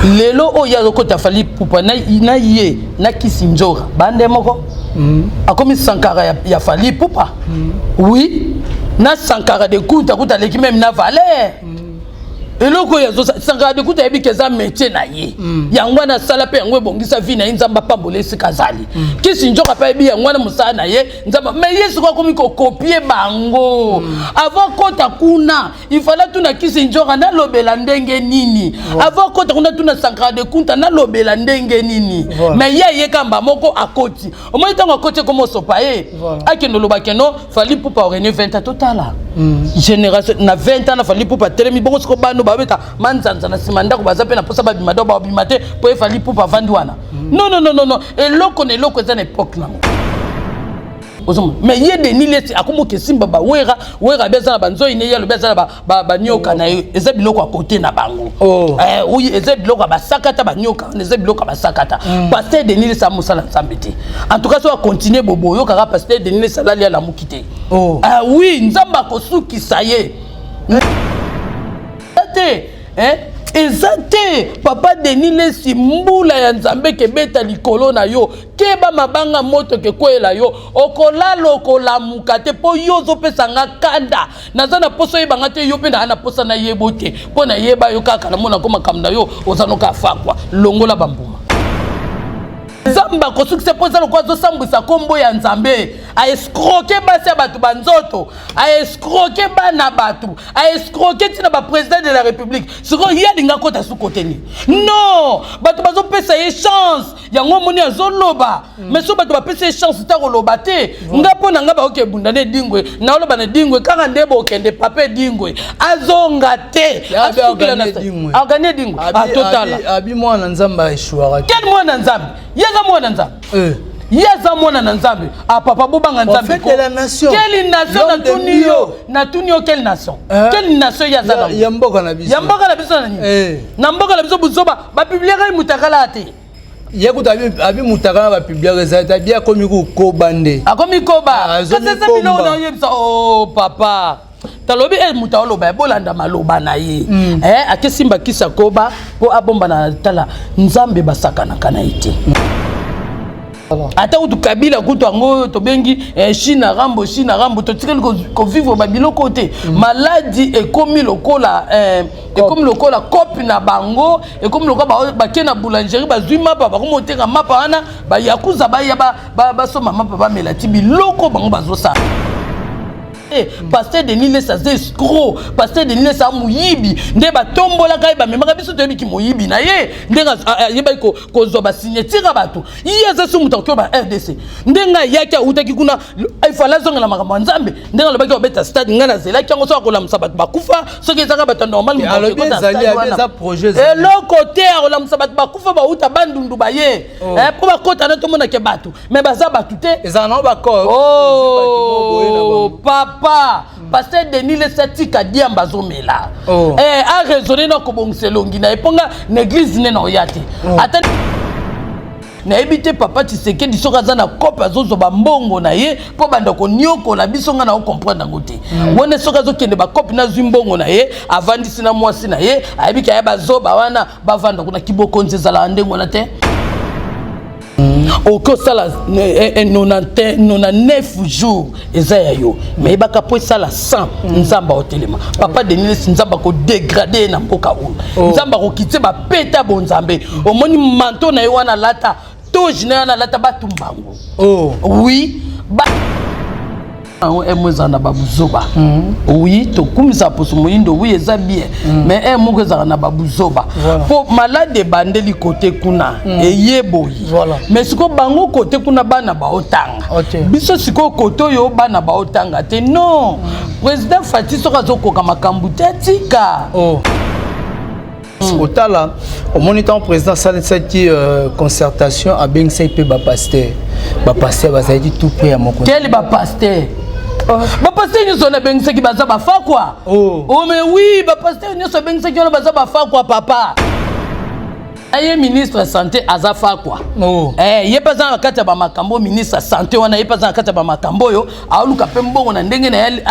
Lelo oyo azokota Fally Ipupa na ye na Kisi Nzora bande moko. Akomi Sankara ya Fally Ipupa. Oui, na Sankara de Kunta kuta aleki même na valeur. Eloko oyo Sankara de Kunta ayebi ke eza métier na ye. Yango wana asala mpe yango ebongisa vie na ye, Nzambe apambola esika azali. Kisi Nzoka mpe ayebi yango wana mosala na ye, Nzambe. Mais ye sikoyo akomi kocopier bango. Avant kota kuna, il fallait tuna Kisi Nzoka nalobela ndenge nini. Avant kota kuna, tuna Sankara de Kunta nalobela ndenge nini. Mais ye ayekamba moko akoti, omoni ntango akoti ekoma osopa ye. Akende oloba keno Fally Ipupa orene 20 ans, totala génération na 20 ans na Fally Ipupa atelemi bongo. Siko bano babeta manzanza na nsima ndako, baza mpe na mposa babima do babima te mpo ye Fally Ipupa avandi wana. Non, non, non, non, non, eloko na eloko eza na époque nango, ozomona. Mais ye Denis Lesi akomoka esimba bawera wera abe aza na banzoi ne, ye alobi aza na banyoka na ye, eza biloko ya kote na bango. Oui, eza biloko ya basakata, banyoka wana eza biloko ya basakata. Pasteur Denis Lesi amosala Nzambe te. En tout cas, so acontinue bobo, oyokaka pasteur Denis Lesi alali alamuki te. Ah oui, Nzambe akosukisa ye te, hein? Eza te papa Denis Lesi, mbula ya Nzambe kebeta likolo na yo, keba mabanga moto kekweyela yo, okolala okolamuka te. Mpo yo ozopesa nga kanda, naza na posa oyebanga te, yo mpe naa na posa nayebo te, mpo nayeba yo kaka namona ko makambo na yo oza noka afakwa longola bambuma. Nzambe akosukisa, mpo eza lokola azosambwisa nkombo ya Nzambe, aescroquer basi ya bato banzoto, aescroquer bana bato, aescroquer ntina baprésident de la République. Sikoyo ye alinga akota su kote nini? Non, bato bazopesa ye chance, yango omoni azoloba. Mais so bato bapesa ye chance ta koloba te, nga mpo na nga baoki ebunda na Edingwe, naoloba na Edingwe kaka nde bokende. Papa Edingwe azonga te. Agani Edingwe atotala. Abi mwana Nzambe aéchouaka. Quel mwana Nzambe? Ye aza mwana Nzambe? Ye aza mwana na Nzambe? Ah papa, bobanga Nzambe. De la nation. Quelle nation? Natuni yo, natuni yo, quelle nation? Quelle nation ye aza? Ya mboka na biso. Ya mboka na biso na nini? Na mboka na biso buzoba bapubliaka ye mutakala te. Ye kuta abi mutaka na bapubliaka ezali te, abi akomi kokoba nde. Akomi koba, kasi eza biloko na oyebisa. O papa, talobi e moto aoloba, ebolanda maloba na ye. Akesimba kisi akoba mpo abombana na tala Nzambe basakanaka na ye te. Ata kutu Kabila kutu yango tobengi Chine Rambo, Chine Rambo, totikali kovivre babiloko te. Maladi ekomi lokola ekomi lokola cope na bango, ekomi lokola bake na boulangerie, bazwi mapa, bakomi oteka mapa wana, bayakuza baya basomba mapa, bamela ti biloko bango bazosala. Pasteur Denis Lesi aza escroc, pasteur Denis Lesi amoyibi nde batombolaka ye, bamemaka biso, toyebiki moyibi na ye ndenge ayebaki kozwa basignature ya bato. Ye aza so moto akoki ba RDC ndenge ayaki, awutaki kuna, efale azongela makambo ya Nzambe. Ndenge alobaki babeta stade, ngai nazelaki yango, soki akolamusa bato bakufa, soki ezaka bato ya normal, eloko te. Akolamusa bato bakufa, bauta Bandundu baye mpo bakota na tomonake bato, mais baza bato te. Ezala nango bacor. Oh, papa pasteur Denis Lesi atika diamba azomela. Araisonne na kobongisa elongi na ye, mpo nga na église nde na oya te. Ata nayebi te papa Tshisekedi soki aza na cope, azozwa bambongo na ye mpo banda koniokola biso, ngai na ocomprendre yango te. Wana soki azokende bacope, nazwi mbongo na ye, avandisi na mwasi na ye, ayebi ke aya bazoba wana bavanda kuna. Kibokonzi ezalaka ndenge wana te. Okoki osala 99 jours eza ya yo, mais yebaka mpo esala 100, Nzambe aotelema. Papa Denis, Nzambe akodégrader ye na mboka oyo. Nzambe akokitie bapeta bonzambe. Omoni manteau na ye wana alata, toge na ye wana alata, batumba yango. Oui, yango emo ezala na babuzoba. Oui, tokumisa poso moyindo, oui, eza bien, mais e moko ezalaka na babuzoba mpo malade ebandeli kote kuna, eye boye. Mais sikoyo bango kote kuna bana baotanga, biso sikoyo kote oyo bana baotanga te. Non, président Fati soki azokoka makambo te, atika. Kotala, omoni ntango président asalisaki concertation, abengisaki mpe bapasteur, bapasteur bazalaki tout près ya mokonzi. Quel bapasteur? Bapasteur nyonso wana abengisaki baza bafakwa. Oh mais oui, bapasteur nyonso abengisaki wana baza bafakwa, papa. Ye ministre santé aza fakwa. Oh. Eh, ye mpe aza na kati ya bamakambo. Ministre santé wana, ye mpe aza na kati ya bamakambo oyo aoluka mpe mbongo na ndenge na ye,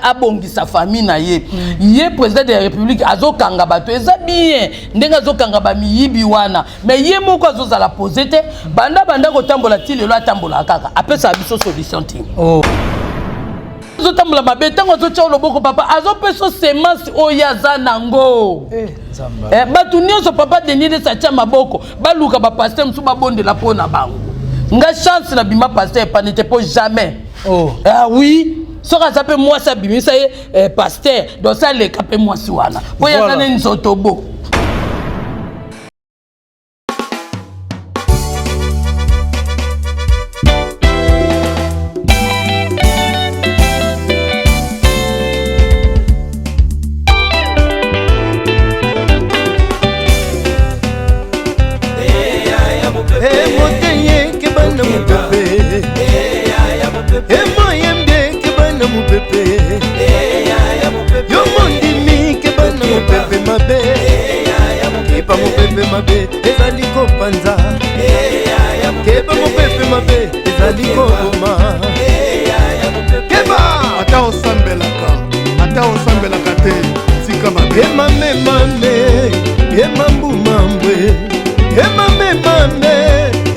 abongisa famille na ye. Ye président de la République azokanga bato, eza bien ndenge azokanga bamiyibi wana, mais ye moko azozala pose te. Banda banda kotambola ti lelo, atambolaka kaka, apesaka biso solution te. Oh. Azotambola mabe. Ntango azotya loboko, papa azopesa semence oyo aza nango. Eh, Nzambe. Eh, bato nyonso papa Denis Lesi atya maboko, baluka bapasteur mosusu babondela mpo na bango. Nga chance na bima pasteur epani te, mpo jamais. Oh. Ah oui, soki aza mpe mwasi, abimisa ye pasteur, donc so aleka mpe mwasi wana mpo ye aza ne nzoto bo. Emoteye kebana mopepe, emoyembe kebana mopepe, yo mondimi kebana mopepe mabe, keba mopepe mabe ezali kopanza, keba mopepe mabe ezali koboma, keba. Ata osambelaka, ata osambelaka te, tika mabe. Emamemame, emambumambwe, emamemame,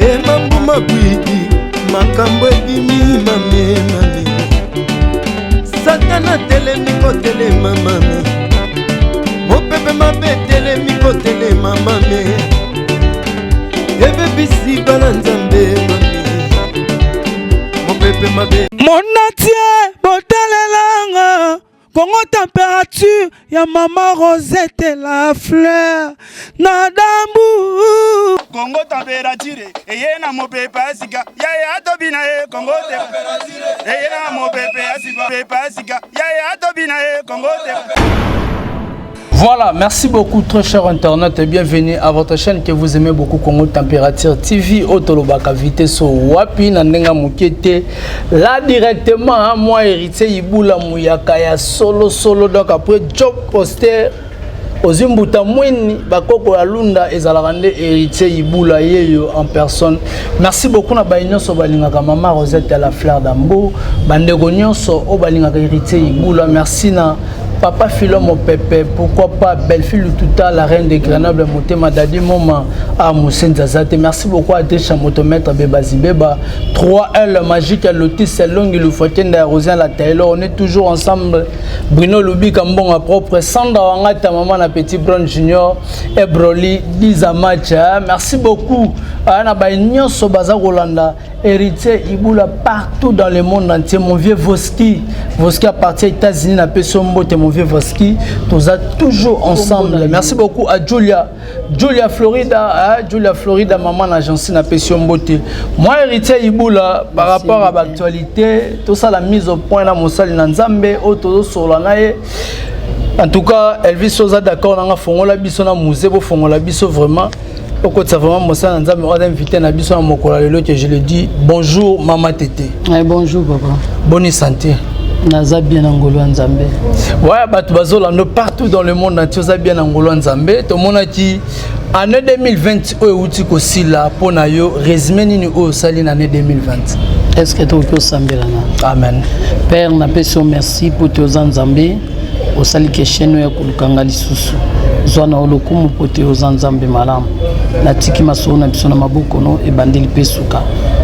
emambuma bwidi, makambo ebimi mame mame. Satana telemi kotelema mame, mopepe mabe telemi kotelema mame, ebebisi bana Nzambe mame, mopepe mabe. Monatie botalelanga Congo Température ya mama Rosette la fleur na dambu. Kongo Température eye na mopepe ya sika, yaya atobi na ye. Kongo te eye na mopepe ya sika, pepe ya sika, yaya atobi na ye. Kongo te. Voilà, merci beaucoup, très cher internaute, et bienvenue à votre chaîne que vous aimez beaucoup, Congo Température TV, Otolobaka vitesse wapi na ndenga mukete. Là directement, hein, moi héritier Ibula Muyaka ya solo solo, donc après job poster ozwi mbuta mwini bakoko ya lunda ezalaka nde héritier Ibula yeyo en personne. Merci beaucoup na baye nyonso balingaka mama Rosette ya la fleur d'Ambour, bandeko nyonso oyo balingaka héritier Ibula. Merci na papa Philo Mopepe, pourquoi pas Bellefille Lututa, la reine de Grenoble, Motema Dadi Moma à Moussenza Zate. Merci beaucoup à Drisha Motomètre Beba. 3L Magique Lotis Longi Lufakenda Rosien la Taylor. On est toujours ensemble. Bruno Lubi Kambonga propre, Sandra Wangata, maman na Petit Brown Junior et Broly Liza Match. Merci beaucoup à na nyonso baza kolanda héritier Ibula partout dans le monde entier. Mon vieux Voski, Voski à partir des États-Unis, na peso mbote, mon vieux Voski, tous toujours ensemble. Merci beaucoup à Julia, Julia Florida, hein, Julia Florida, maman agence, na peso mbote. Moi héritier Ibula, par rapport à l'actualité, tout ça, la mise au point na mosali na Nzambe, oto sola na ye. En tout cas, Elvis Soza d'accord nanga fongola biso na musée, bo fongola biso vraiment. Okotisa vraiment mosala na Nzambe oyo aza invité na biso na mokolo ya lelo, que je le dis, bonjour mama Tete. Eh, bonjour papa. Bonne santé? Naza bien na ngolu ya Nzambe. Ouais, bato bazolanda partout dans le monde entier, oza bien na ngolu ya Nzambe. Tomonaki année 2020 oyo euti kosila, mpo na yo résumé nini oyo osali na année 2020? Est ce que tokoki osambela na? Amen. Père, napesi yo merci mpo te oza Nzambe, osali ke chaîne oyo ya kolukanga lisusu. Zwa na yo lokumu mpo te oza Nzambe malamu. Natiki masolo na biso na maboko no, ebandeli mpe suka.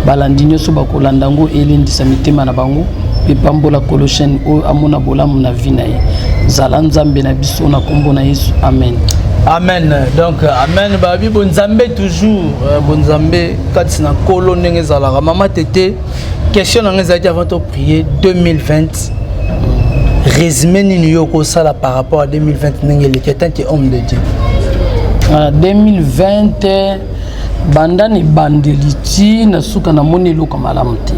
Balandi nyonso bakolanda yango, elendisa mitema na bango mpe pambola kolo chaîne oyo, amona bolamu na vie na ye. Zala Nzambe na biso na nkombo na Yesu, amen. Amen. Donc amen, babi bonzambe toujours, bonzambe kati na nkolo ndenge ezalaka. Mama Tete, question na ngai ezalaki, avant toprier, 2020 résumé nini yo okosala par rapport à 2020 ndenge eleki, tant que homme de Dieu? 2020, banda na ebandeli ti na suka, namoni eloko malamu te.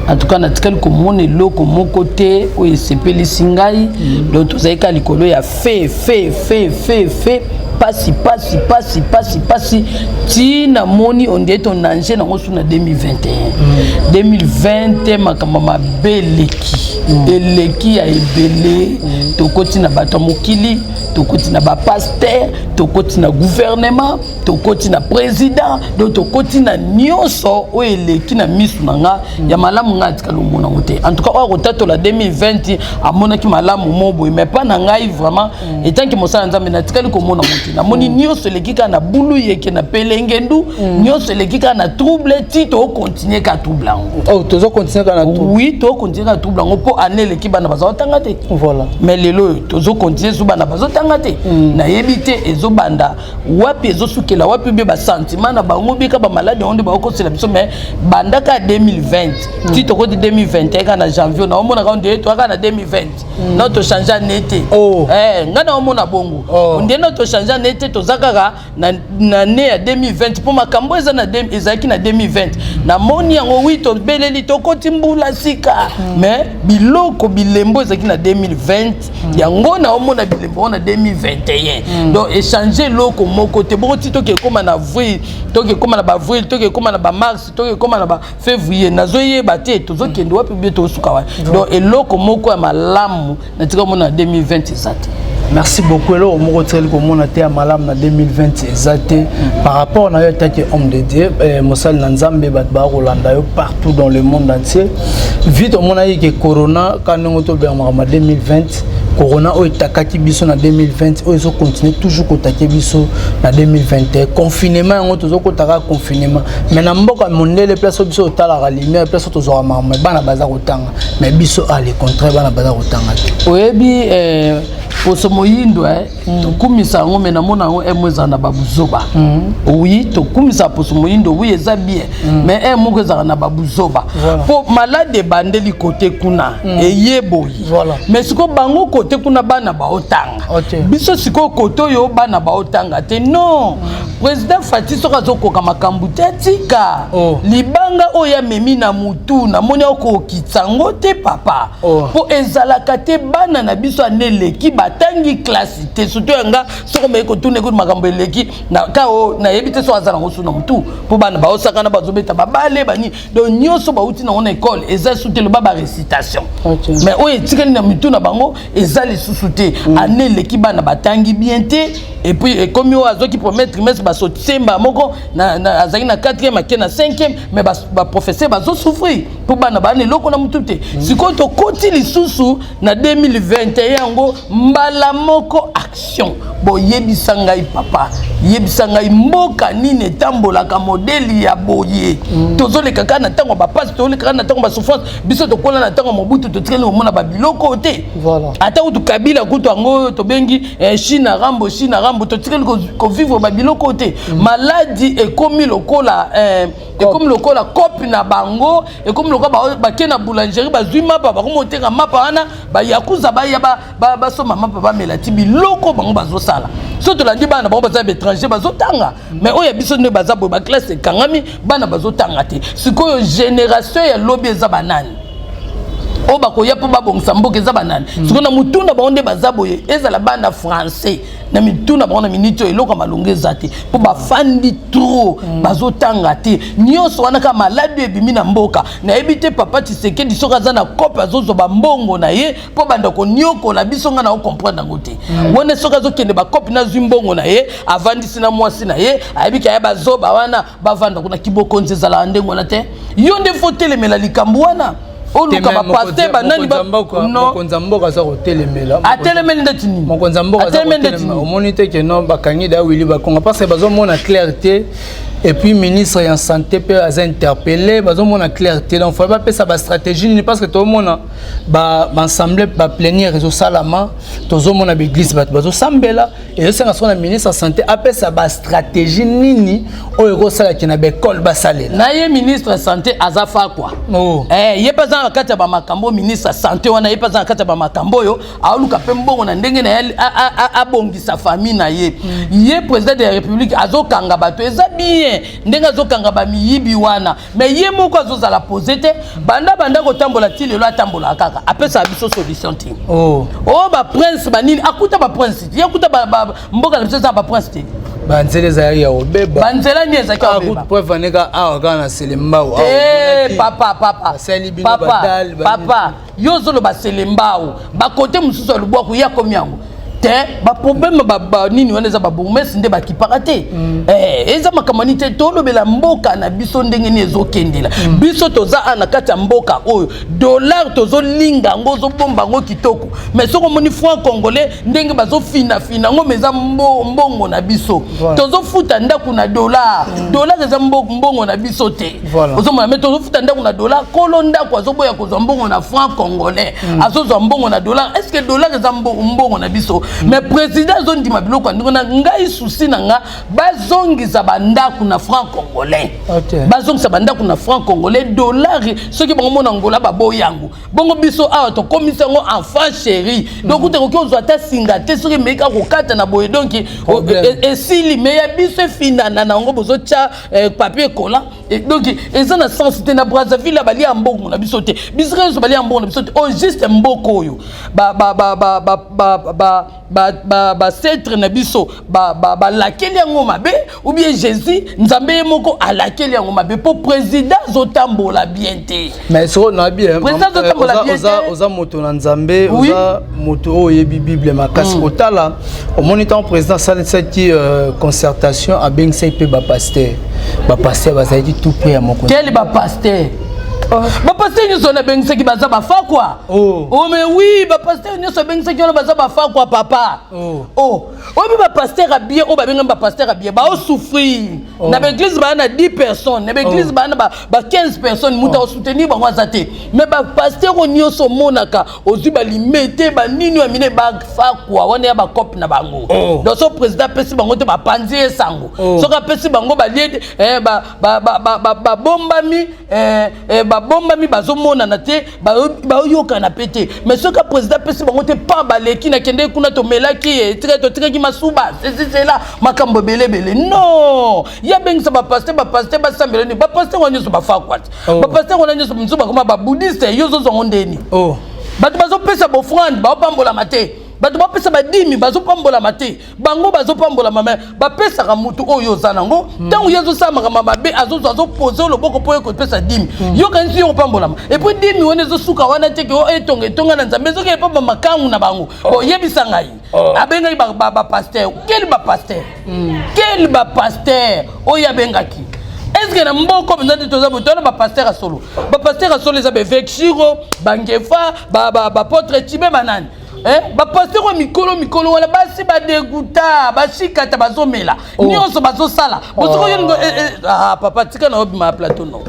En tout cas, natikali komona eloko moko te oyo esepelisi ngai. Donc tozali kaka likolo ya fe fe fe fe fe, pasi pasi pasi pasi pasi, ti namoni ondie tonange nango su na 2021. 2020 makambo mabe eleki. Eleki ya ebele. Tokoti na bato ya mokili, tokoti na bapasteur, tokoti na gouvernement, tokoti na président, donc tokoti na nyonso. Oyo eleki na misu na nga ya malamu, nga atikali omona yango te. En tout cas, oyo akotatola 2020 amonaki malamu mo boye, mais mpa na ngai vraiment, etanke mosala Nzambe, natikali komona yango te. Namoni nyonso eleki kaka na bulu yeke na pelengendu, nyonso eleki kaka na trouble, ti tokontinue kaka trouble yango. Oh, tozokontinue kaka na trouble? Oui, tokontinue kaka trouble yango, mpo année eleki bana bazotanga te. Mais lelo oyo tozokontinue so bana bazotanga te. Nayebi te ezobanda wapi, ezosukela wapi, bie basentiment na bango bika bamaladi yango nde bakokosela biso. Mais banda kaka 2020 ti tokoti 2021, kaka na janvier naomonaka nde toyaka na 2020 no tochange année te. Eh, ngai naomona bongo. Nde no tochange année te, toza kaka na année ya 2020, mpo makambo eza na ezalaki na 2020, namoni yango. Oui, tobeleli tokoti mbula sika, mais biloko bilembo ezalaki na 2020, yango naomona bilembo yango na 2021. Donc échange eloko moko te. Bongo ti toke ekóma na avril, toke ekóma na baavril, toke ekóma na bamars, toke ekóma na bafévrier, nazoyeba te tozokende wapi, bie tozosuka wapi. Donc eloko moko ya malamu natika komona na 2020 eza te. Merci beaucoup. Eloko moko tikali komona te ya malamu na 2020 eza te. Par rapport na yo etaki homme de Dieu, mosali na Nzambe, bato bakolanda yo partout dans le monde entier. Vite omonaki ke corona ka ndenge tobengaka makambo ya 2020, corona oyo etakaki biso na 2020, oyo ezocontinue toujours kotake biso na 2021, confinement yango tozokota kaka confinement. Mais na mboka mondele, place oyo biso totalaka lumière, place oyo tozwaka makambo, bana baza kotanga, mais biso a le contraire, bana baza kotanga te. Oyebi, poso moyindo, tokumisa yango, me namona yango emo ezala na babuzoba. Oui, tokumisa poso moyindo, oui, eza bien, mais e moko ezalaka na babuzoba, mpo malade ebandeli kote kuna, eye boye. Mais sikoyo bango kote kuna bana baotanga, biso sikoyo kote oyo bana baotanga te. Non, président Fati soki azokoka makambo te, atika. Libanga oyo amemi na mutu, namoni akokitisa yango te, papa, mpo ezalaka te. Bana na biso ane eleki batangi classe te, surtout yanga. Soki omeki kotuna ekuti makambo eleki ka o nayebi te soki aza nango su na mutu, mpo bana baosakana, bazobeta babale bani, donc nyonso bauti nango na ekole eza su te. Loba barécitation, mais oyo etikali na mitu na bango eza lisusu te. Ane eleki bana batangi bien te. Et puis ekomi oyo azwaki premier trimestre, basotisemba moko azalaki na 4e, ake na 5e, mais baprofesseur bazosouffrir mpo bana baa na eloko na mutu te. Sikoyo tokoti lisusu na 2021 yango mbala moko action. Boyebisa ngai, papa, yebisa ngai mboka nini etambolaka modèle ya boye? Tozoleka kaka na ntango ya bapasi, tozoleka kaka na ntango ya basouffrance. Biso tokola na ntango ya Mobutu, totikali komona babiloko te. Ata kutu Kabila kutu yango oyo tobengi Chine Rambo, Chine Rambo, totikali kovivre babiloko te. Maladi ekomi lokola cope na bango, ekomi lokola bake na boulangerie, bazwi mapa, bakomi koteka mapa wana, bayakuza baya basomba mapa, bamela ti biloko bango bazosala. So tolandi bana bango baza baétranger, bazotanga, mais oyo ya biso nde baza boye, baclasse ekangami, bana bazotanga te. Sikoyo génération ya lobi eza banani oyo bakoya mpo babongisa mboka? Eza banani sikoyo na mutuna bango nde baza boye? Ezala bana français na mituna bango na miniti oyo, eloko ya malongo eza te, mpo bafandi trop, bazotanga te. Nyonso wana kaka maladi oyo ebimi na mboka. Nayebi te papa Tshisekedi soki aza na cope, azozwa bambongo na ye mpo banda koniokola biso. Ngai na ocomprendre yango te wana. Soki azokende bacope, nazwi mbongo na ye, avandisi na mwasi na ye, ayebi ke aya bazoba wana bavanda kuna. Kibokonzi ezalaka ndenge wana te. Yo nde fo telemela likambo wana, oluka bapasteur banani. Mokonzi ya mboka aza kotelemela. Atelemeli ndeti nini? Mokonzi ya mboka aza kotelemela. Omoni te ke non, bakangi da Willy Bakonga parce que bazomona clair te. Et puis ministre ya santé mpe aza interpellé, bazomona clair te. Donc faut bapesa bastratégie nini? Parce que tozomona baassemblée, baplénière ezosalama, tozomona baeglise bato bazosambela. Ezosenga soko na ministre ya santé apesa bastratégie nini oyo ekosalaki na baekole basalela. Na ye ministre ya santé aza fakwa. Eh, ye mpe aza na kati ya bamakambo. Ministre ya santé wana, ye mpe aza na kati ya bamakambo oyo aoluka mpe mbongo na ndenge na ye, abongisa famille na ye. Ye président de la République azokanga bato, eza bien ndenge azokanga bamiyibi wana, mais ye moko azozala pose te. Banda kotambola ti lelo, atambolaka kaka, apesaka biso solution te. Oyo baprince banini, akuta baprince te, ye akuta mboka na biso eza baprince te. Banzela ezalaki ya kobeba. Banzela nini ezalaki ya kobeba? Preuve aneka awa kaka na Selembao. Te, papa, papa, papa, papa. Yo ozoloba Selembao, bakote mosusu ya lubwaku, ye akomi yango te. Baproblème nini wana eza babourgmestre nde bakipaka te. Eza makambo nini te. Tolobela mboka na biso ndenge nini ezokendela. Biso toza a na kati ya mboka oyo, dollar tozolinga yango, ozobomba yango kitoko, mais soki omoni franc congolais ndenge bazofinafina yango, mais eza mbongo na biso. Tozofuta ndako na dollar. Dollar eza mbongo na biso te. Ozomona, mais tozofuta ndako na dollar. Kolo ndako azoboya kozwa mbongo na franc congolais, azozwa mbongo na dollar. Est ce que dollar eza mbongo na biso? Mais président azondima biloko ya ndenge na ngai. Souci na nga, bazongisa bandako na franc congolais. Bazongisa bandako na franc congolais. Dollar, soki bango mona Ngola baboyi yango, bongo biso awa tokomisi yango enfant chéri. Donc kuta koki ozwa ata singa te, soki emeki kaka kokata na boye, donc esili. Mais ya biso efinana na yango, bozotya papier collant. Donc eza na sens te. Na Brazzaville balia mbongo na biso te, bisika nyonso balia mbongo na biso te. Oyo juste mboka oyo baancêtres na biso balakeli yango mabe, ou bien Jésus, Nzambe ye moko alakeli yango mabe, mpo président azotambola bien te. Mais soko na bien. Président azotambola bien te. Oza moto na Nzambe, oza moto oyo oyebi Bible makasi. Kotala, omoni ntango président asalisaki concertation, abengisaki mpe bapasteur. Bapasteur bazalaki tout près ya mokonzi. Quel bapasteur? Bapasteur nyonso wana abengisaki baza bafakwa. Oh, mais oui, bapasteur nyonso abengisaki wana baza bafakwa, papa. Oh, oyebi bapasteur ya bien oyo babengami bapasteur ya bien baosouffrir na baeglise, baya na 10 personnes na baeglise, baya na ba 15 personnes, moto akosoutenir bango aza te. Mais bapasteur oyo nyonso omonaka ozwi balime te, banini ya mine, bafakwa wana ya bacope na bango. Donc so président apesi bango te, bapanzi ye sango. Soki apesi bango, balie, babombami, babombami, bazomonana te, baoyokana mpe te. Mais soki président apesi bango te, pa baleki, nakendeki kuna, tomelaki, totikaki masuba, ceci cela, makambo ebele ebele. Non, ye abengisa bapasteur, bapasteur basambela nini? Bapasteur wana nyonso bafakwa te. Bapasteur wana nyonso mosusu bakoma babouddhiste. Yo ozozwango ndeni? Bato bazopesa baoffrande, baopambolama te. Bato bapesa badîmes, bazopambolama te. Bango bazopambolama, mais bapesaka motu oyo oza nango. Ntango ye azosala makambo mabe, azozwa, azopose loboko mpo ye kopesa dîme, yokanisi yo kopambolama. Et puis dîme wana ezosuka wana te, ke etonga etonga na Nzambe, ezoki epa bamakangu na bango. Oyebisa ngai, abengaki bapasteur. Quel bapasteur? Quel bapasteur oyo abengaki? Est-ce na mboka mpenza te toza boye? Toza na bapasteur ya solo. Bapasteur ya solo eza baévêque Shiro, bangefa, baapôtre Tibe, banani, bapasteur oyo mikolo mikolo wana basi badeguta, bashikata, bazomela nyonso, bazosala bosoko. Yo lingo, papa, tika na obima ya plateau. No.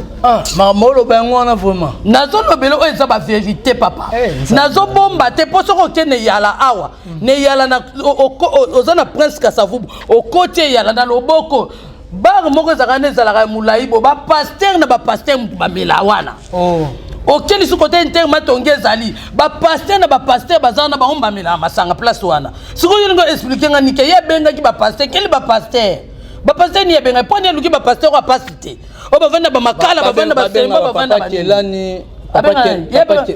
Makambo oloba yango wana vraiment. Nazolobela oyo eza bavérité, papa. Nazobomba te, mpo soki okende Eyala awa na Eyala, oza na Prince Kasavubu, okoti Eyala na loboko, bar moko ezalaka nde ezalaka ya molai bo, bapasteur na bapasteur mutu bamela wana. Okeli soki kote inter Matonge, ezali bapasteur na bapasteur baza wana, bango bamelaka masanga place wana. Sikoyo olingo expliquer nga nike ye abengaki bapasteur? Quel bapasteur? Bapasteur ni abengaki mpo ni aluki bapasteur oyo apasi te, oyo bavanda bamakala, bavanda basemba, bavanda. Kelani,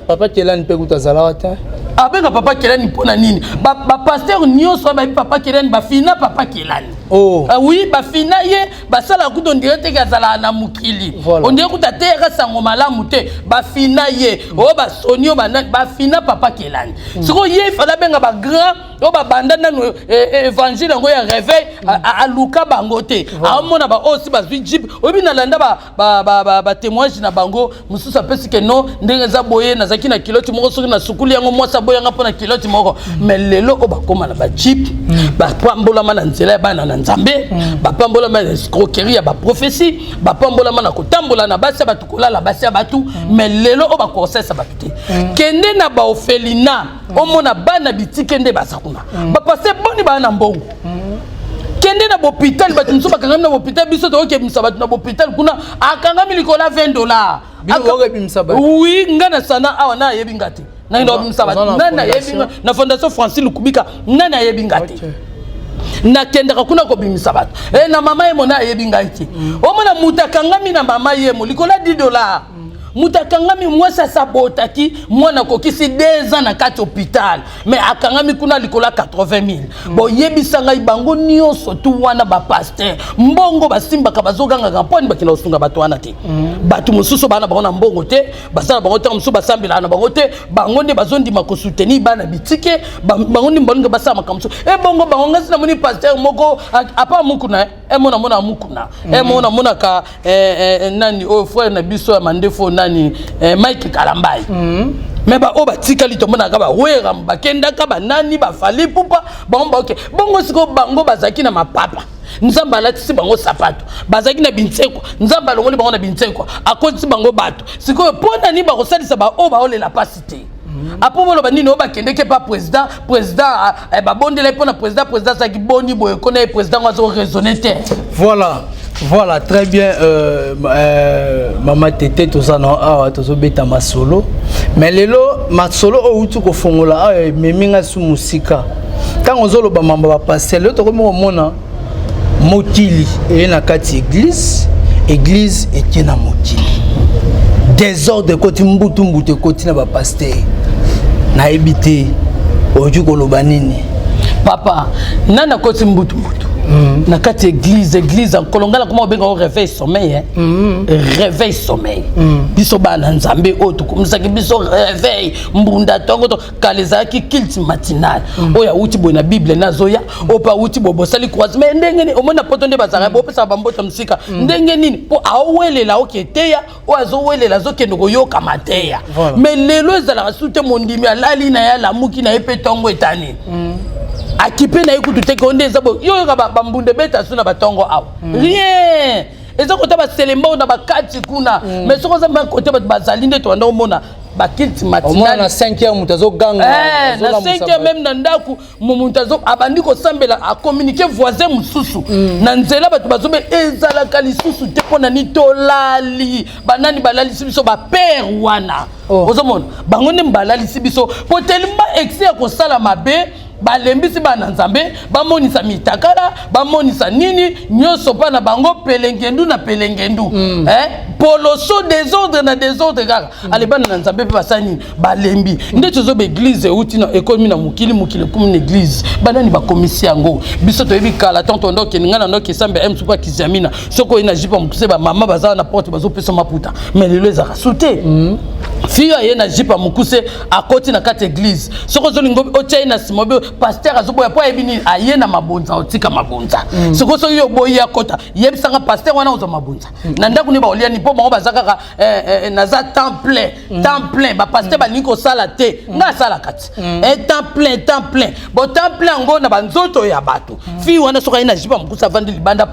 papa Kelani mpe kuta azalaka te. Abenga papa Kelani mpo na nini? Bapasteur nyonso oyo bayebi papa Kelani, bafina papa Kelani. Oui, bafina ye, basalaka kuta on dirait teke azalaka na mokili, on dirait kuta ateyaka sango malamu te. Bafina ye, oyo basoni, oyo banani, bafina papa Kelani. Sikoyo ye ifale abenga bagrand oyo babanda nanu évangile yango ya réveil, aluka bango te. Aomona baoyo si bazwi jeep. Oyebi, nalanda batémoignage na bango mosusu, apesi ke non, ndenge eza boye, nazalaki na kiloti moko, soki nasukuli yango, mwasi aboyanga mpo na kiloti moko. Mais lelo oyo bakóma na bajeep, bapambolama na nzela ya bana na Nzambe, bapambolama na escroquerie ya baprophétie, bapambolama na kotambola na basi ya bato, kolala basi ya bato. Mais lelo oyo bakosesa bato te. Kende na baorphelinat, omona bana bitike nde baza kuna, bapasteur boni baa na mbongo. Kende na bopital, bato mosusu bakangami na bopital. Biso tokokebimisa bato na bopital kuna, akangami likolo ya 20 $. Oui, nga na sana awa, na ayebi nga te. Nani obimisa bato? Nani ayebi nga na Fondation Francis Lukubika? Nani ayebi nga te? Nakendaka kuna kobimisa bato. Na mama Yemo, na ayebi ngai te. Omona moto akangami na mama Yemo likolo ya 10 $. Moto akangami, mwasi asabotaki mwana, akokisi 2 ans na kati hôpital, mais akangami kuna likolo ya 80 000. Boyebisa ngai, bango nyonso tu wana bapasteur, mbongo basimbaka, bazogangaka mponi bakenda kosunga bato wana te. Bato mosusu baa na bango na mbongo te, basala bango ntango mosusu basambelaka na bango te. Bango nde bazondima kosoutenir bana bitike, bango nde balinga basala makambo mosusu. Ebongo bango, ngasi namoni pasteur moko apa mukuna, emona mona mukuna, emona monaka nani oyo, frère na biso ya mandefu, nani, Mike Kalambai. Mais baoyo batikali, tomonaka bawera bakendaka, banani, baFally Ipupa, bango baoke bongo. Sikoyo bango bazalaki na mapapa, Nzambe alatisi bango sapato. Bazalaki na bintsekwa, Nzambe alongoli bango na bintsekwa, akotisi bango bato. Sikoyo mpo na nini bakosalisa baoyo baolela mpasi te? Apo boloba nini? Oyo bakendeki epa président, président babondela ye mpo na président. Président azalaki boni boye kona ye, président ngo azoraisonne te. Voilà, très bien. Mama Tete, toza na awa, tozobeta masolo, mais lelo masolo oyo outi kofongola awa ememi ngai su mosika. Ntango ozoloba mambo bapasteur, lelo tokomi komona mokili eye na kati église, église eke na mokili, désordre ekoti, mbutu mbutu ekoti na bapasteur. Nayebi te oyoki koloba nini. Papa, nani akoti mbutu mbutu na kati église? Église ya Nkolo, ngai nakoma obenga o réveil sommeil, eh? Réveil sommeil. Biso bana Nzambe oyo tokomisaki biso réveil mbunda ntongo to kala ezalaki culte matinal. Oyo awuti boye na Bible, nazoya oyo mpe awuti boye, bosali croisement. Mais ndenge nini omoni na poto nde bazalaka, bopesaka bambota mosika ndenge nini? Mpo aowelela oke teya, oyo azowelela azokende koyoka mateya. Mais lelo ezalaka su te. Mondimi alali na ye, alamuki na ye mpe ntongo etani, akipe na ye kutu te. Ko nde eza boye, yo oyoka bambunda ebeta su na batongo awa, rien. Eza kota baselemba oyo na bakati kuna, mais soki oza kote bato bazali nde tobanda komona baculte omona matinale. Na 5 heures moto azoganga. Eh, na 5 heures même na ndako, moto abandi kosambela, acommuniquer voisin mosusu na nzela, bato bazobe. Ezalaka lisusu te. Mpo na nini tolali? Banani balalisi biso? Bapère wana. Oh. Ozomona bango nde balalisi biso, po tellement excès ya kosala mabe, balembisi bana Nzambe, bamonisa mitakala, bamonisa nini nyonso mpa na bango, pelengendu na pelengendu, eh? Poloso, désordre na désordre kaka. Ale, bana na Nzambe mpe basali nini? Balembi. Nde tozoba église euti na ekomi na mokili, mokili ekomi na église. Banani bakomisi yango? Biso toyebi kala tonto ndokende, ngai na ndoki esambe m supa kiziamina. Soki oye na jupe mokuse, bamama baza na porte, bazopesa maputa. Mais lelo ezalaka su te. Fille aye na jupe ya mokuse, akoti na kati église, soki ozolinga otya ye na nsima, obe pasteur azoboya, mpo ayebi nini? Aye na mabonza, otika mabonza. Soki yo oboyi akota, yebisanga, pasteur wana ozwa mabonza na ndako nde baolia nini? Mpo bango baza kaka naza temps plein, temps plein. Bapasteur balingi kosala te, ngai asalaka ti temps plein, temps plein. Bo temps plein yango na banzoto ya bato. Fille wana soki aye na jupe ya mokuse, avandi libanda,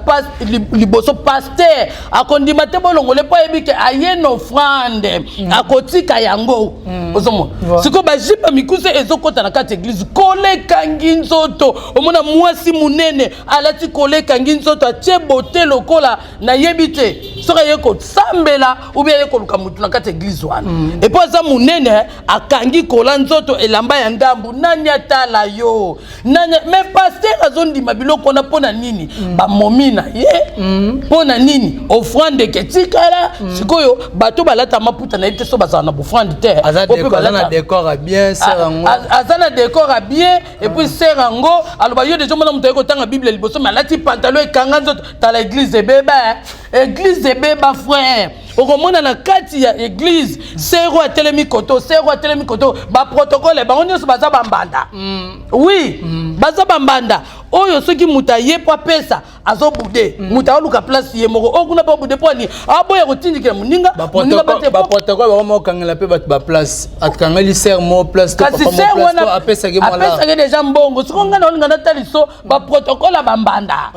liboso pasteur akondima te bolongole, mpo ayebi ke aye na offrande, akotika yango. Ozomona sikoyo bajupe mikuse ezokɔta na kati église, kolekangi nzoto. Omona mwasi monene alati kolekangi nzoto, atie bote lokola nayebi te soki aye kosambela ou bien aye koluka motu na kati église wana. Et puis aza monene, akangi kola nzoto, elamba ya ndambu. Nani atala yo? Nani? Mais pasteur azondima biloko wana mpo na nini? Bamomi na ye mpo na nini? Offrande eketikala. Sikoyo bato balata maputa, nayebi te so bazala na bofrande te. Aza Oyo mpe aza na décor ya bien, sœur yango. Aza na décor ya bien. Et puis sœur yango aloba, yo deja omona moto aye kotanga Bible liboso, mais alati pantalon ekanga nzoto. Tala, église ebeba, église ebeba, frère. Okomona na kati ya église, sœur oyo atelemi koto, sœur oyo atelemi koto, baprotocole bango nyonso baza bambanda. Oui, baza bambanda. Oyo soki moto aye mpo apesa, azobude moto, aoluka place ye moko. Oyo kuna mpo abude mpo ani aboya kotindikela moninga, moninga bate. Baprotocole bakoma kokangela mpe bato baplace, akangeli sœur mo place to kasi papa mo sœur place wana to apesaki mwala. Apesaki deja mbongo. Sikoyo ngai na olinga natali so baprotocole ya bambanda.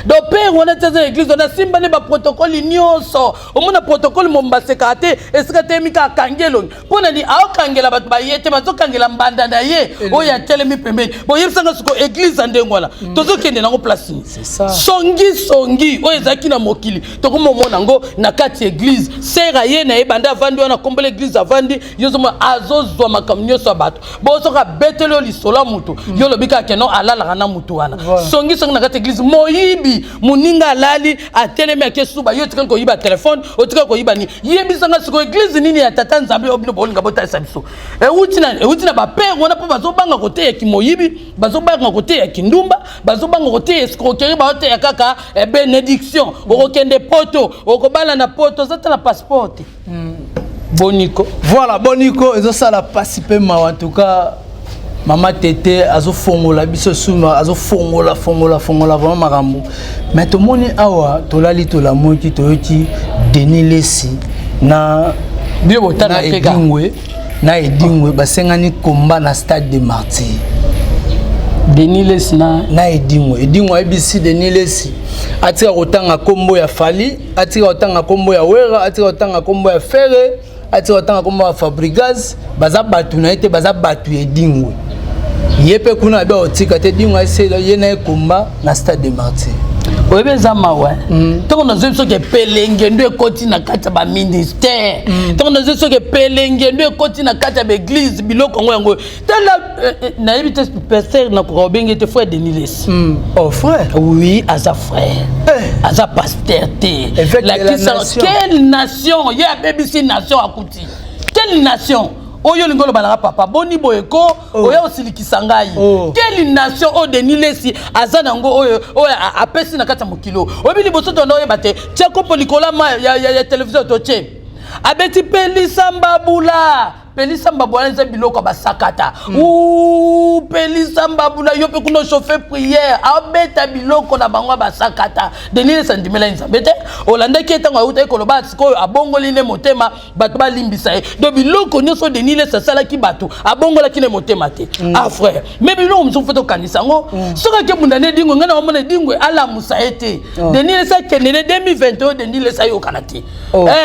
Donc père wana ti aza na église wana, asimbani baprotocole nyonso. Omona protocole mombasekaka te, esika telemi kaka, akangi elongi. Mpo na nini aokangela bato baye te? Bazokangela mbanda na ye oyo atelemi pembeni. Boyebisanga siko, église ya ndenge wana tozokende nango place nini? Ça. Songi songi oyo ezalaki na mokili, tokomomona yango na kati ya église. Sœur aye na ye, banda avandi wana, kombola église, avandi, yo ozomona azozwa makambo nyonso ya bato. Bo soki abeteli yo lisolo ya motu, yo olobi kaka keno alalaka na motu wana. Songi songi na kati ya église, moyibi. Moyibi, moninga alali, atelemi, ake suba, yo otikali koyiba telefone, otikali koyiba nini? Yebisanga sikoyo, église nini ya tata Nzambe oyo bino bolinga botalisa biso? Euti na bapere wana, mpo bazobanga koteya kimoyibi, bazobanga koteya kindumba, bazobanga koteya escroquerie. Baoteya kaka bénédiction, okokende Poto, okobala na Poto, oza ta na passeport te. Boniko. Voilà, boniko, ezosala pasi mpe mawa. En tout cas, mama Tete azofongola biso suma, azofongola, fongola, fongola vraiment makambo. Mais tomoni awa, tolali, tolamoki, toyoki Denis Lesi na Bio botanga na te ka. Edingwe, na Edingwe basengani komba na Stade de Martyr. Denis Lesi na Na Edingwe. Edingwe ayebisi Denis Lesi atika kotanga nkombo ya Fally, atika kotanga nkombo ya Wera, atika kotanga nkombo ya Ferre, atika kotanga nkombo ya Fabregas. Baza bato na ye te, baza bato ya Edingwe. Ye mpe kuna abe akotika te. Edingwe ayesi ye na ye komba na Stade de Martyr. Oyebi, eza mawa. Ntango nazwi soki epelenge ndo ekoti na kati ya baministère, ntango nazwi soki epelenge ndo ekoti na kati ya baéglise, biloko yango yango tala. Nayebi te, pasteur nakoka obenge te frère Denis Lesi. Oh, frère. Oui, aza frère. Eh. Aza pasteur te. Évêque de la Lakisa- nation. Quelle nation? Ye abebisi nation. Akuti quelle nation oyo olingi oloba nanga? Papa, boni boye ko? Oh. Oya osilikisa ngai. Oh. Quelle nation oyo Denis Lesi aza nango, oyo apesi na kati ya mokili oyo? Oyebi, liboso tonda oyeba te, tia kopo likolo ya ya télévision, totie, abeti "Pelisa mbabula, pelisa mbabula". Eza biloko ya basakata. U pelisa mbabula, yo mpe kuna ochauffe prière, abeta biloko na bango ya basakata. Denis Lesi andimela Nzambe te. Olandaki ye ntango autaki koloba, sikoyo abongoli nde motema, bato balimbisa ye. Donc biloko nyonso Denis Lesi asalaki, bato abongolaki nde motema te. Ah frère, mais biloko mosusu faut tokanisa yango. Soki akebunda nde Edingwe, ngai na omona Edingwe alamusa ye te. Denis Lesi akende ne 2021, Denis Lesi ayokana te.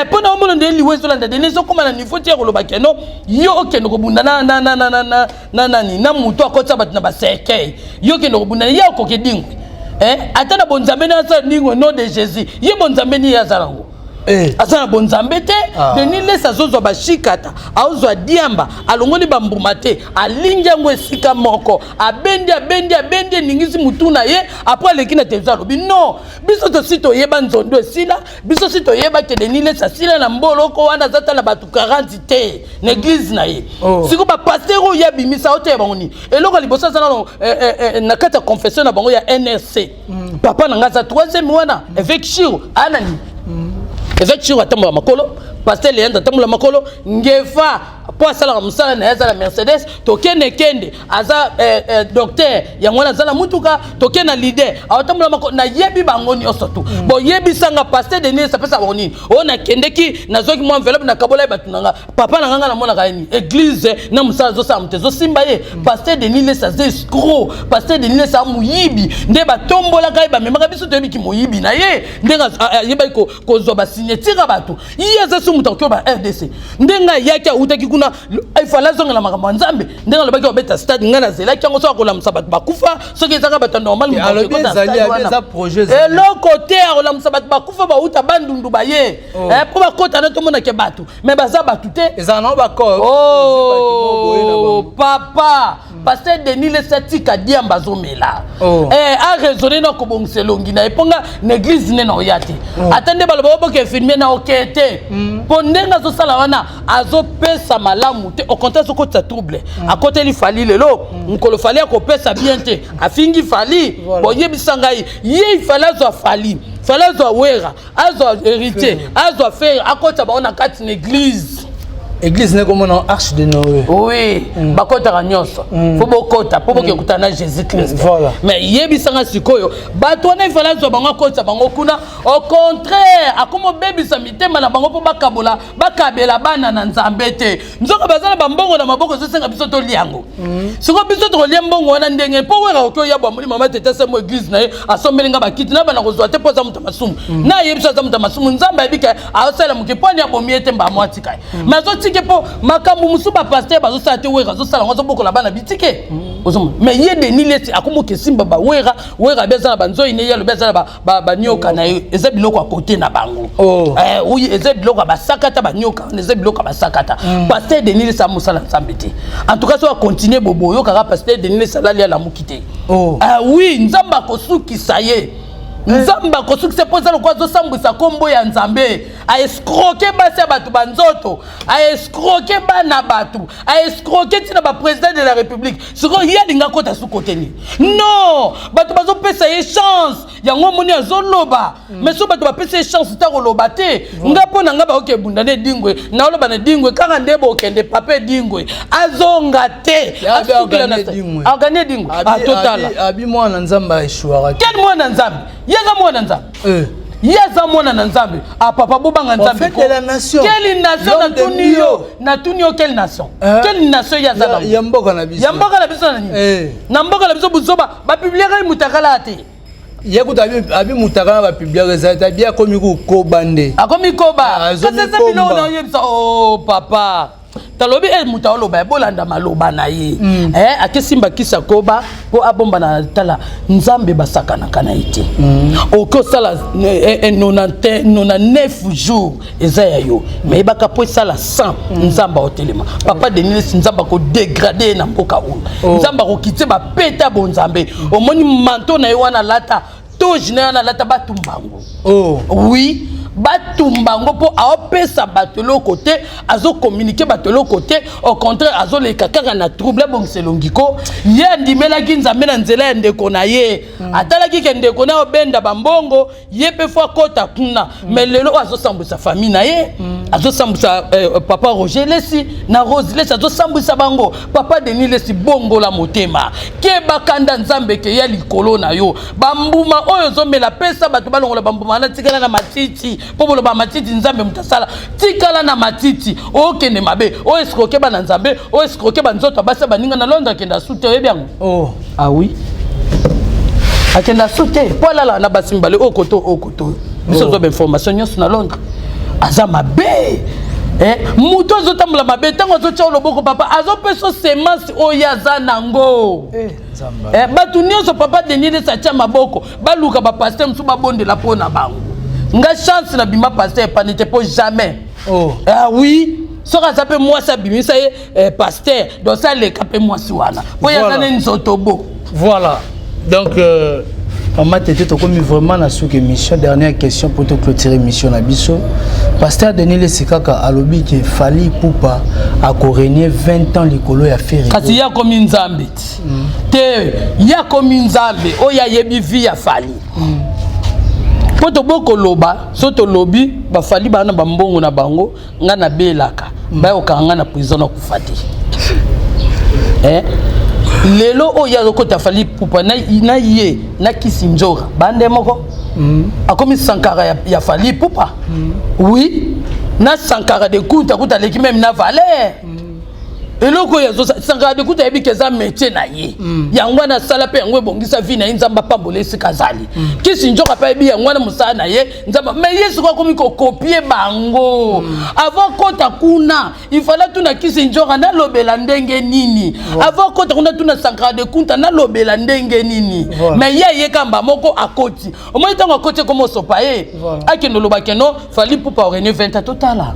Mpo na omona nde liwa ezolanda Denis, ezokóma na niveau ti ya koloba keno yo okende kobunda na nani, na motu akotisa bato na bacercueil. Yo okende kobunda, ye akoki Edingwe? Ata na bonzambe nde asala Ndingwe, nom de Jésus, ye bonzambe nini ye azala yango? Aza na bonzambe te. Denis Lesi azozwa bashikata, azozwa diamba, alongoli bambuma te, alingi yango esika moko, abendi, abendi, abendi, eningisi mutu na ye. Après aleki na televizio, alobi non, biso tosi toyeba nzondo esila, biso si toyeba ke Denis Lesi asila na mboloko wana, aza ta na bato 40 te na église na ye. Sikoyo bapasteur oyo ye abimisa, oteya bango nini? Eloko ya liboso, aza nano na kati ya confession na bango ya NRC. Papa na ngai aza troisième wana, évêque Shiro anani. Évêque Shiro atambola makolo, pasteur Leandre atambola makolo, Ngefa mpo asalaka mosala na ye aza na Mercedes, tokende kende aza docteur, yango wana aza na mutuka, tokende na leader aotambola makolo. Nayebi bango nyonso tu. Boyebisanga, pasteur Denis apesa bango nini? Oyo nakendeki, nazwaki mwa enveloppe, nakabola ye bato na nga. Papa na nga, nga namonaka ye nini? Église na mosala azosala, moto ezosimba ye. Pasteur Denis Lesi aza escroc, pasteur Denis Lesi aza moyibi. Nde batombolaka ye, bamemaka biso, toyebiki moyibi na ye, ndenge ayebaki kozwa basignature ya bato. Ye aza so moto akoki ba RDC. Ndenge ayaki, awutaki kuna, ifale azongela makambo ya Nzambe. Ndenge alobaki babeta stade, ngai nazelaki yango. Soki akolamusa bato bakufa, soki ezaka bato ya normal, moto Alobi akokota ezali stade abi wana. eza projet ezali. Eloko te. Akolamusa bato bakufa, bauta Bandundu, baye mpo bakota na tomonake bato, mais baza bato te. Ezala nango bacor. Oh, papa pasteur Denis Lesi atika diamba azomela. Araisonne na kobongisa elongi na ye, mpo nga na église nde na oya te. Ata nde baloba oboka infirmier na oke te, mpo ndenge azosala wana azopesa malamu te. Au contraire, azokotisa trouble. Akoteli Fally lelo, mokolo Fally akopesa bien te, afingi Fally. Boyebisa ngai, ye ifali azwa Fally, Fally azwa Wera, azwa Héritier, azwa Ferre, akotisa bango na kati na église. Église ne komona arche de Noé. Oui, bakotaka nyonso, fo bokota mpo boke kutana na Jésus Christ. Mais yebisanga sikoyo, bato wana ifale azwa bango, akotisa bango kuna. Au contraire, akoma obebisa mitema na bango mpo bakabola, bakabela bana na Nzambe te. Nzoka baza na bambongo na maboko, ezosenga biso tolia yango. Sikoyo biso tokolia mbongo wana ndenge? Mpo Wera oki oya bwamoli mama Tete semo église na ye, asombeli nga bakiti na bana kozwa te, mpo aza moto ya masumu. Na ayebi so aza moto ya masumu, Nzambe ayebi ke aosala moke mpo ani abomi ye te, mbamo atika ye. Mais azotike mpo makambo mosusu bapasteur bazosala te, Wera azosala yango, azobokola bana bitike. Ozomona, mais ye Denis Lesi akomoka esimba bawera. Wera abe aza na banzoi ne, ye alobi aza na banyoka na ye. Eza biloko ya kote na bango. Oui, eza biloko ya basakata, banyoka wana eza biloko ya basakata. Pasteur Denis Lesi amosala Nzambe te. En tout cas, so acontinue bobo, oyokaka pasteur Denis Lesi alali, alamuki te. Ah oui, Nzambe akosukisa ye. Nzambe akosukisa mpo eza lokola azosambwisa nkombo ya Nzambe. Aescroquer basi ya bato banzoto, aescroquer bana bato, aescroquer ntina baprésident de la République. Sikoyo ye alingi akota su kote nini? Non, bato bazopesa ye chance, yango omoni azoloba. Mais so bato bapesa ye chance ta koloba te. Nga mpo na nga, baoki ebunda na Edingwe, naoloba na Edingwe kaka nde bokende. Papa Edingwe azonga te. Agani Edingwe atotala. Abi mwana Nzambe aéchouaka. Quel mwana Nzambe? Ye aza mwana Nzambe? Ye aza mwana na Nzambe? Ah papa, bobanga Nzambe. Quelle nation? Natuni yo, natuni yo, quelle nation? Quelle nation ye aza? Ya mboka na biso. Ya mboka na biso na nini? Na mboka na biso buzoba bapubliaka ye mutakala te. Ye kuta abi mutakala bapubliaka ezali te, abi akomi kokoba nde. Akomi koba, kasi eza biloko na oyebisa. O papa, talobi e moto aoloba, ebolanda maloba na ye. Akesimba kisi akoba mpo abomba na tala. Nzambe basakanaka na ye te. Oki osala 99 jours, eza ya yo, mais yebaka mpo esala 100, Nzambe aotelema. Papa Denis, Nzambe akodégrader ye na mboka oyo. Nzambe akokitie bapeta bonzambe. Omoni manteau na ye wana alata, toge na ye wana alata, batumba yango. Oui, batumba yango mpo aopesa bato eloko te, azocommuniquer bato eloko te. Au contraire, azoleka kaka na trouble. Abongisa elongi ko. Ye andimelaki Nzambe na nzela ya ndeko na ye. Atalaki ke ndeko na ye obenda bambongo, ye mpe faut akɔta kuna. Mais lelo oyo azosambwisa famille na ye, azosambwisa papa Roger Lesi na Rose Lesi, azosambwisa bango. Papa Denis Lesi, bongola motema, kebakanda Nzambe ke ya likolo na yo. Bambuma oyo ozomela, pesa bato balongola bambuma wana. Tikala na matiti, mpo boloba matiti Nzambe moto asala. Tikala na matiti, okende mabe. Oyo escroquer bana Nzambe, oyo escroquer banzoto ya basi baninga na Londres. Akenda su te, oyebi yango? Ah oui, akenda su te mpo alala na basi mibale, oyo koto, oyo koto. Biso ozwa bainformation nyonso na Londres. Aza mabe. Moto azotambola mabe, ntango azotya loboko, papa azopesa semence oyo aza nango. Bato nyonso papa Denis Lesi atya maboko, baluka bapasteur mosusu babondela mpo na bango. Nga chance na bima pasteur epani te, mpo jamais. Ah oui, soki aza mpe mwasi abimisa ye pasteur, donc aleka mpe mwasi wana mpo ye aza ne nzoto bo. Voilà, donc Mama Tete, tokomi vraiment na suki émission. Dernière question pour te clôturer émission na biso. Pasteur Denis Lesi kaka alobi ke Fally Ipupa akorégner 20 ans likolo ya Ferre. Kasi ye akomi Nzambe te. Ye akomi Nzambe oyo ayebi vie ya Fally. Mpo tobokoloba, so tolobi baFally baa na bambongo na bango, nga nabelaka, bayokaka nga na prison, nakufa te. Lelo oyo azokota Fally Ipupa na ye na Kisi Nzora bande moko. Akomi Sankara ya Fally Ipupa. Oui, na Sankara de Kunta kuta aleki même na valeur. Eloko oyo Sankara de Kunta ayebi ke eza métier na ye, yango wana asala mpe yango ebongisa vie na ye. Nzambe apambola esika azali. Kisi Nzoka mpe ayebi yango wana mosala na ye. Nzambe, mais ye sikoyo akomi kocopier bango. Avant kota kuna, il fallait tuna Kisi Nzoka nalobela ndenge nini. Avant kota kuna, tuna Sankara de Kunta nalobela ndenge nini. Mais ye ayekamba moko akoti. Omoni ntango akoti, ekoma osopa ye. Akende oloba keno Fally Ipupa orégner 20 ans. Totala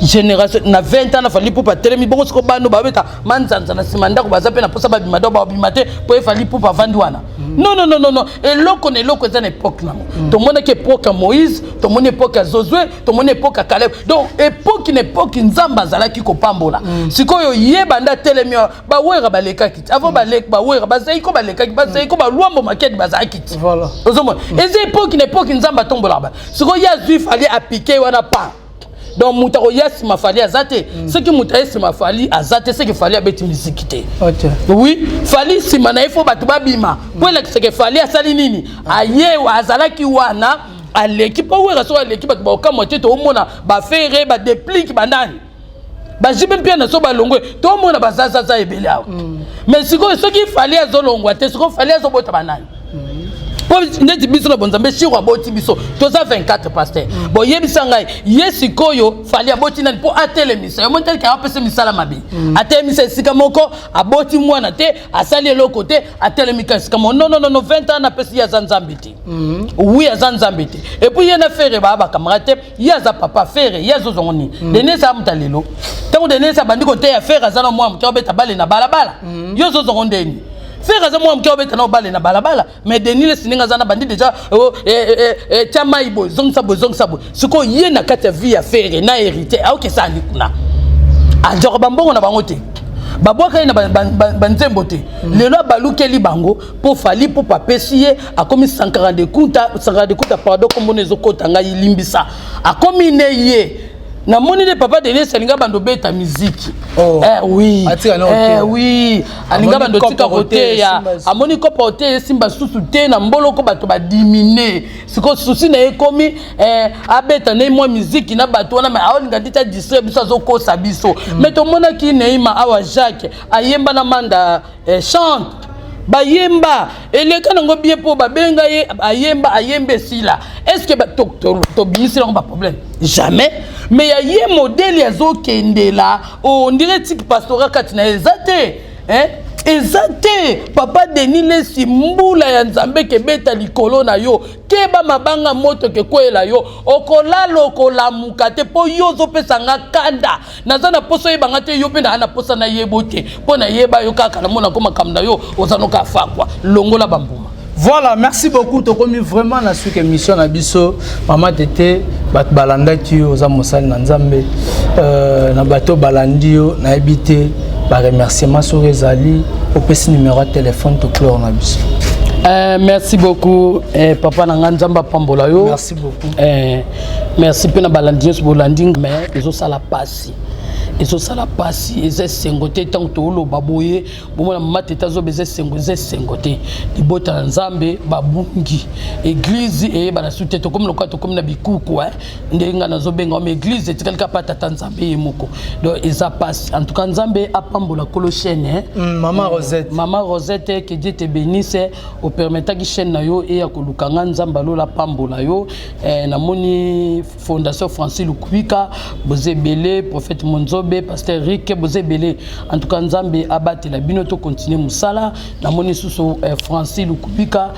génération na 20 ans na Fally Ipupa atelemi bongo. Siko bano babeta manzanza na nsima ndako, baza mpe na mposa babima do babima te mpo ye Fally Ipupa avandi wana. Non, non, non, non, non. Eloko na eloko eza na époque nango. Tomonaki époque ya Moïse, tomoni époque ya Josue, tomoni époque ya Caleb. Donc époque na époque Nzambe azalaki kopambola. Sikoyo ye banda atelemi, bawera balekaki ti avant, bawera bazali ko balekaki, bazali ko balwambo makedi bazalaki ti. Ozomona, eza époque na époque Nzambe atombolaka ba. Sikoyo ye azwi Fally, apike wana pa. Donc moto akoya nsima Fally aza te. Soki moto aye nsima Fally aza te, soki Fally abeti miziki te. Oui, Fally nsima na ye faut bato babima mpo elakisaka Fally asali nini. Aye azalaki wana, aleki mpo wera. Soki aleki, bato bakokamwa te. Toomona baFerre, baDeplick, banani, baJB Mpiana so balongwe, tomona bazazaza ebele awa. Mais sikoyo soki Fally azolongwa te, sikoyo Fally azobota banani? Mpo neti biso na bonzambe, shiro aboti biso, toza 24 pasteur. Boyebisa ngai, ye sikoyo Fally aboti nani mpo atelemisa yo? Moni teleke apesa misala mabe, atelemisa esika moko, aboti mwana te, asali eloko te, atelemika esika moko. Non, non, non, 20 ans napesi ye, aza Nzambe te. Oui, aza Nzambe te. Et puis ye na Ferre baa bacamarade te. Ye aza papa Ferre, ye azozongo nini? Denis aza moto lelo. Ntango Denis abandi koteya, Ferre aza na mwa moto abeta bale na balabala. Ye ozozongo ndeni? Ferre aza mwa moke, obeta na obale na balabala. Mais Denis Lesi, ndenge aza na bandi déjà, oh, eh, tia mai boye, zongisa boye, zongisa boye. Sikoyo ye na kati ya vie ya Ferre na Héritier, aokesa ali kuna, azwaka bambongo na bango te, babwaka ye na banzembo te. Lelo abalukeli bango mpo Fally, mpo papesi ye, akomi Sankara de Kunta, Sankara de Kunta, pardon, kombona ezokota ngai, limbisa. Akomi ne ye, namoni nde papa Denis alinga bando obeta miziki. Oh. Eh, oui. Atika na eh, koteya. Oui, alinga Amoni bando tika kopa koteya. koteya, esimba. Amoni kopa koteya esimba susu te na mboloko, bato badimine. Sikoyo susi na ye ekomi abeta ne mwa miziki na bato wana, mais aolinga ndi ta distraire biso, azokosa biso. Mais tomonaki Neima awa, Jacques ayemba na Manda, chante, bayemba, eleka nango bien, mpo babenga ye, ayemba, ayemba, esila. Est ce que tobimisi yango baproblème? Jamais. Mais ya ye modèle azokendela, on dirait tiki pastorat kati na ye eza te, hein? Eza te. Papa Denis Lesi, mbula ya Nzambe kebeta likolo na yo, keba mabanga moto kekweyela yo, okolala, okolamuka te, mpo yo ozopesa nga kanda. Naza na posa oyebanga te, yo mpe naa na posa nayebo te, mpo nayeba yo kaka namonako makambo na yo, oza noka afakwa longola bambuma. Voilà, merci beaucoup. Tokomi vraiment na suka émission na biso. Mama Tete, bato balandaki yo, oza mosali na Nzambe. Na bato balandi yo, nayebi te ba remerciement soki ezali, opesi numéro ya téléphone, to clore na biso. Merci beaucoup, papa na nga, Nzambe apambola yo. Merci beaucoup. Merci mpe na balandi nyonso bolandi. Mais ezosala pasi, ezosala pasi, eza esengo te. Ntango tooloba boye, bomona mama Tete azoba, eza esengo, eza esengo te. Libota na Nzambe babungi, église eyebana su te. Tokomi lokola tokomi na bikuku, ndenge ngai nazobenga, mais église etikali kaka pa tata Nzambe ye moko. Donc eza pasi. En tout cas, Nzambe apambola kolo chaîne, eh. Mama Rosette. Mama Rosette, que Dieu te bénisse. Opermettaki chaîne na yo eya koluka nga, Nzambe alola pambola yo. Namoni Fondation Francis Lukwika, boza ebele, prophète Monzobe, pasteur Rik, boza ebele. En tout cas, Nzambe abatela bino, tocontinue mosala. Namoni susu Francis Lukubika,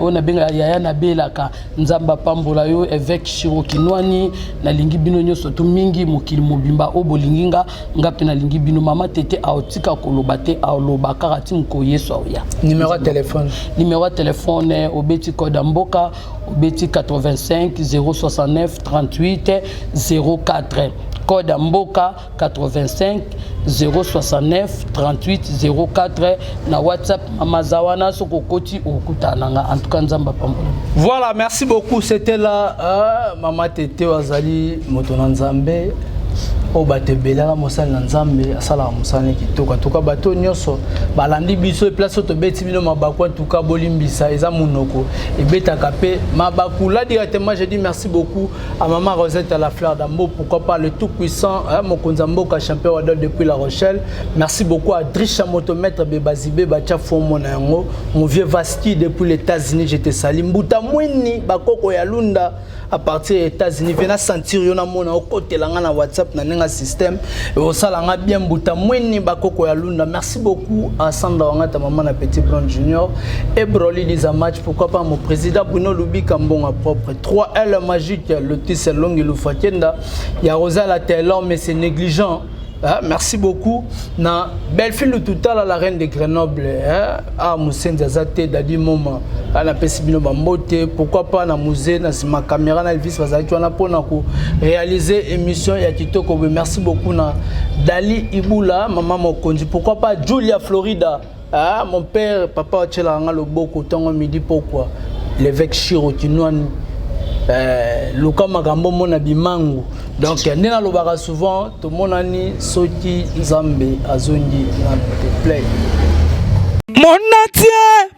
oyo nabenga yaya, nabelaka, Nzambe apambola yo. Évêque Shiro Kinwani, nalingi bino nyonso tu mingi, mokili mobimba oyo bolingi nga, nga mpe nalingi bino. Mama Tete aotika koloba te, aoloba kaka ti mokolo Yesu aoya. Numéro ya téléphone? Numéro ya téléphone, obeti code ya mboka, obeti 85 069 38 04, code ya mboka 85 069 38 04. Na WhatsApp, mama aza wana, soki okoti okutana na nga. En tout cas, Nzambe apambola. Voilà, merci beaucoup. C'était là Mama Tete Azali, moto na Nzambe. Oyo bato ebelaka, mosali na Nzambe, asalaka mosala ne kitoko. Atuka bato nyonso balandi biso, place oyo tobeti bino mabaku, atuka bolimbisa, eza monoko ebetaka mpe mabaku. Là directement, je dis merci beaucoup à Maman Rosette à la fleur d'Ambo, pourquoi pas le tout puissant, hein, mokonzi ya mboka, champion wadol depuis La Rochelle. Merci beaucoup à Drisha Motomètre Bebazibe Batia Fomo na yango, mon vieux Vaski depuis les États-Unis, je te salue. Mbuta Mwini Bakoko ya Lunda à partir des États-Unis, vena sentir yo na mona okotela nga na WhatsApp na ndenge système osala nga bien. Mbuta Mwini Bakoko ya Lunda, merci beaucoup à Sandra Wangata, maman na Petit Blond Junior et Broly Liza Match, pourquoi pas mon président Bruno Lubika Mbonga propre, 3L magique, le Tisse Longi Lufakenda ya Rosala Taylor, mais c'est négligent. Ah, merci beaucoup na Bellefille Lututala, la reine de Grenoble, hein? Ah, Musenzi aza te, Dadi Moma napesi bino bambote. Pourquoi pas na musée na nsima caméra na Elvis, bazalaki wana mpona koréaliser émission ya kitoko boye. Merci beaucoup na Dali Ibula, mama mokonzi, pourquoi pas Julia Florida, ah, mon père, papa otielaka nga loboko ntongo, midi, pokwa, l'évêque Shiro Kinwani, luka makambo mona bimangu. Donc nde nalobaka souvent, tomonani soki Nzambe azongi nano te. Play. Monatie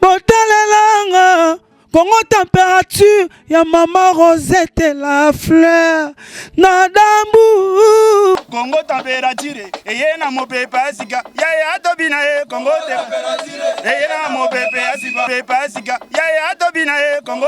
botalelanga Kongo Température ya Mama Rosette la fleur na dambu. Kongo Température eye na mopepe ya sika, yaya tobina ye. Kongo eye na mopepe ya sika, pepe ya sika, yaya tobina ye. Kongo.